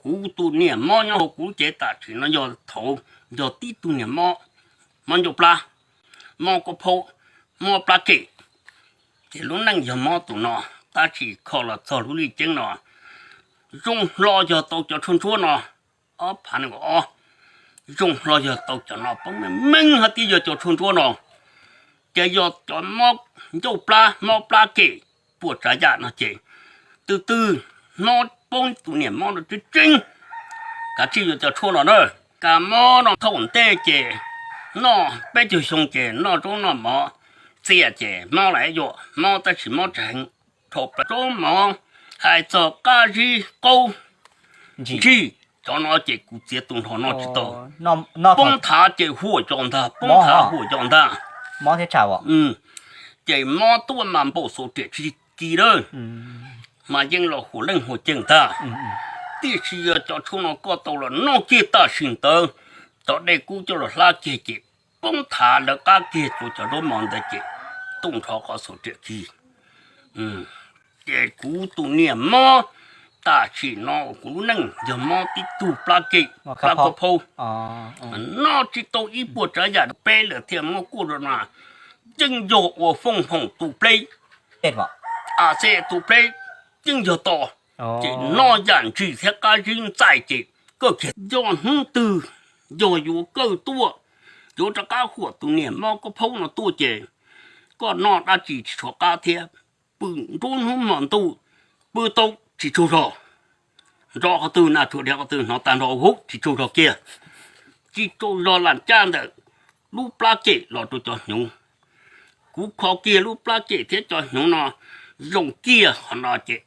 Kuv tus niam mob nyob hauv kuv lub cev tam sim no yog thaum yog tib tug niam mob, mob ncauj plab, mob kab phaub, mob plab kem, ces lub neej yog mob tus no. Tab sis kho los txog lub lij ceeb no, zoo hlo yog tau cov tshuaj ntsuab no, ob phav nees nkaum ob, zoo hlo yog tau cov no poob meej meej hais tias yog cov tshuaj ntsuab no. Ces yog cov mob ncauj plab, mob plab kem, puas tsav yam no ces, twb twb mob poob tus niam mob no tseeb tseeb, kav tsij yuav cov tshuaj no na. Kas mob no thaum ntej ces noj peb caug xyoo ces noj zaub noj mov txias ces mob lawm yuav mob, tab sis mob tsis heev. Thaum peb zaub mov, hais txog qab zib qaub ntsig, cov no ces kuv txiav tus nrho no tsis tau. Poob thav ces huam co ntag, poob thav huam co ntag. Ces mob tuaj mas npaum xaus riam tsis kis lawm, mas yeej los huam leej huam ceem ntag. Tiam sis yog cov tshuaj no koj tau los noj kiag tam sim ntawd, cov dej kub coj los hlab kiag ces poob thav lawv qab kiag tsuav cov zaub mov ntawd ces tuaj nrho qhov xaus riam kis. Ces kuv tus niam mob tam sim no kuv lub neej yog mob tib tug plab kem, plab kab phaub, noj tsis tau ib puas tsav yam. Peb lawm thiaj muab kuaj rau na, yeej yog ua fooj hoom tu pleb, a xej tu pleb yeej yog to, ces noj yam ntsis thiab qab zib ntxais ces kawj kiag. Yog hnub twg yog yuav kawj tuaj, yuav rov qab huam tus niam mob kab phaub no tuaj ces koj noj dab tsi tsis tshuav qab thiab, pw nruab hnub hmo ntuj, pw tau tsis tsaug zog, nrov qhov twg na tsuas dhia qhov twg hnov tag nrho hub tsis tsaug zog kiag, tsis tsaug zog lam caj ntawm lub plab kem los rau cov hnyuv. Kuv kho kiag lub plab kem thiab cov hnyuv no zoo kiag qhov no ces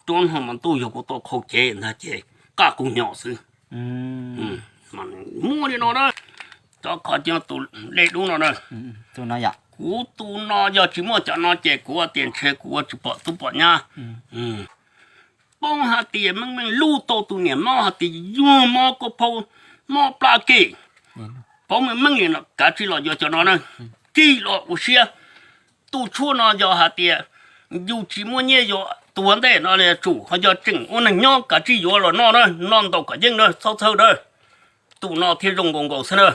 nruab hnub hmo ntuj yog kuv tau qhau cev ntag ces qaj kuv nyom xwb. Muaj li no na, cov kho cov tus dej dub no na. Kuv tus no yog tsis muaj cov no ces kuv tias ntshe kuv ua tsis pom tub pom nyab. Poob hais tias meej meej lub tau tus niam mob hais tias yog mob kab phaub, mob plab kem, poob meej meej li no kav tsij los yuav cov no na, kis los ua siab. Tus tshuaj no yog hais tias yus tsis muaj nyiaj yuav tuav ntej no li tsum, ho yog tseem ua neeg nyob kav tsij yuav los noj na, noj ntau kom yeej na, txhob txhawj na. Tus no thiaj zoo nkaus nkaus xwb na.